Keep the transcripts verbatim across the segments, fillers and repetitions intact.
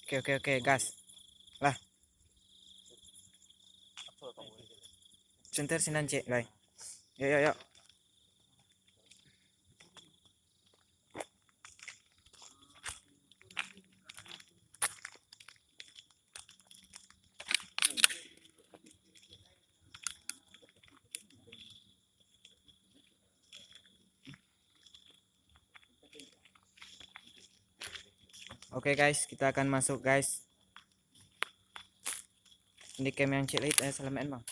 Oke, oke, oke, gas. Lah. Senter sinan cek, guys. Yo, yo, yo. Oke guys, kita akan masuk guys. Ini cam yang cek lait, eh, salamekan bang.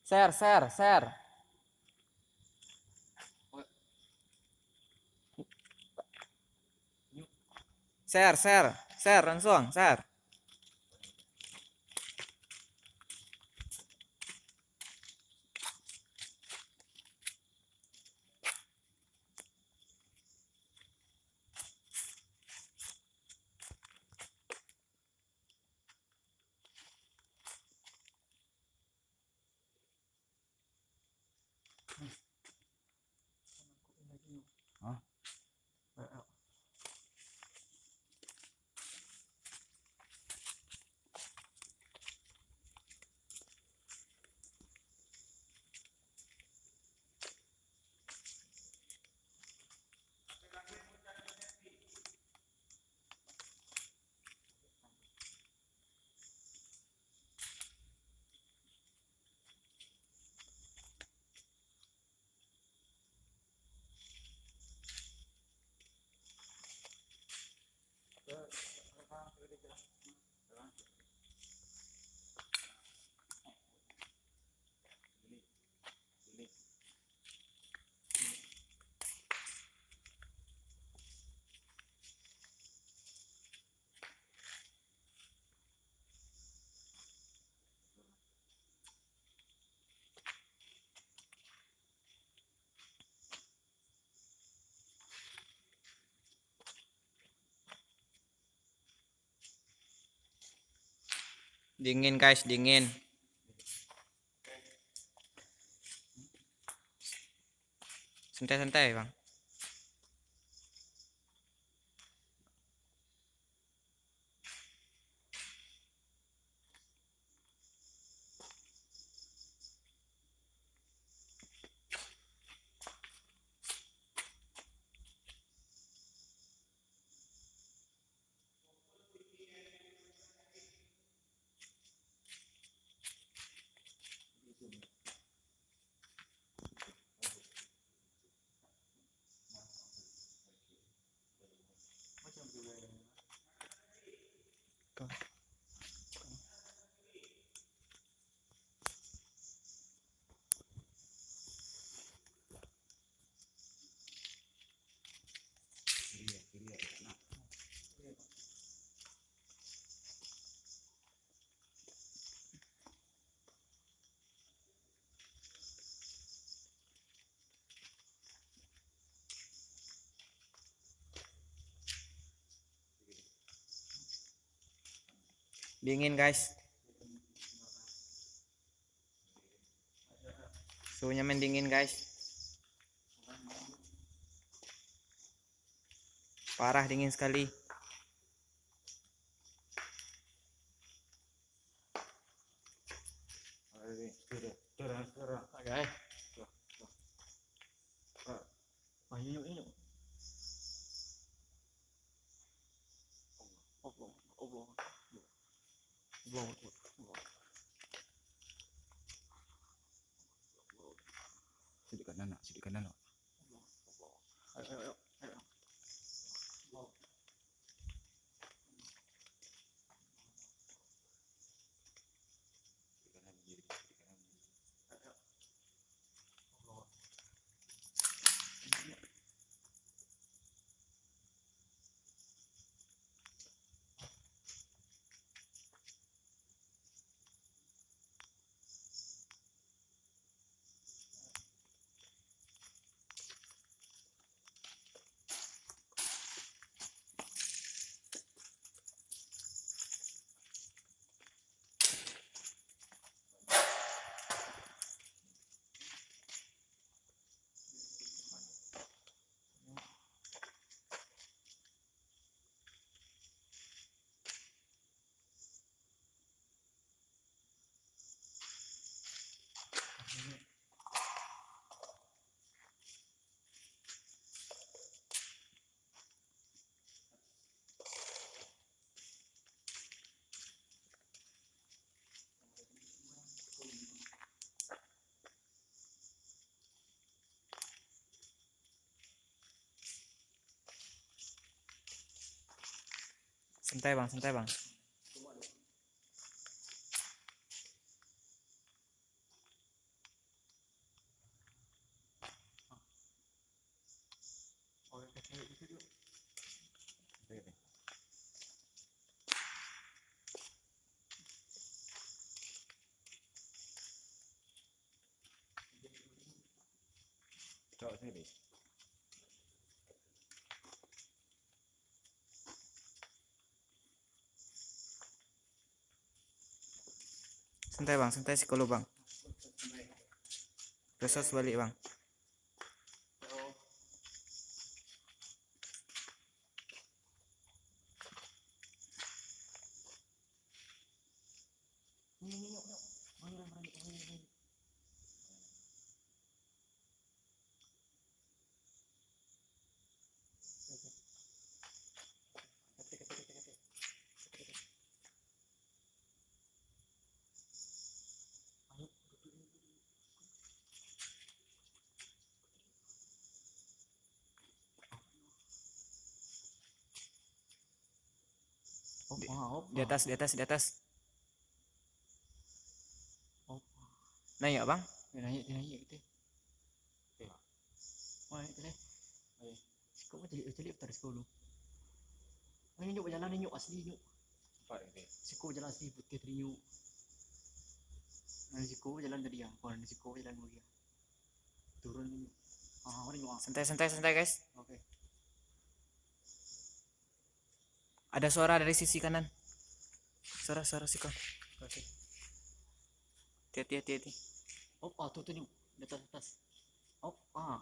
Share, share, share. Share, share, share langsung, share. Hah? Dingin guys, dingin. Santai-santai bang. Dingin guys. Suhunya mendingin guys. Parah dingin sekali. Oke. Ah, inyo, inyo. Allah, Allah, Allah. Allah, Allah, Allah. Sidik kanan, nak, sidik kanan, nak. Allah, Allah. Ayo, ayo, ayo, ayo. Allah. Santai, Bang, santai, Bang. Santai, Bang, santai, siko lu, Bang. Resource balik, Bang. Di, di atas, di atas, di atas. Naiak, Bang. Naiak, naiak gitu. Wah, itu deh. Siko mah caliak, caliak putar siko lu. Ini nyuk bajalan, ini nyuk asli nyuk. Siko jalan asli putih tadi nyuk. Nah, siko jalan tadi ya, bukan siko jalan mulia. Turun nyuk. Ah, mari nyuk. Ah. Santai, santai, santai, guys. Oke. Ada suara dari sisi kanan. Suara, suara siko. Oke. Hati-hati, hati-hati. Oh, ah, tuh, tuh, nyuk. Di atas, atas. Oh, ah.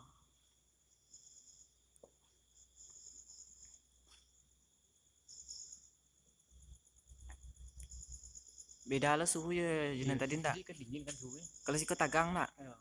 Beda lah suhu ya, jinan tadi ndak? Jadi kan dingin kan suhunya. Kalau siko tagang ndak? Ya.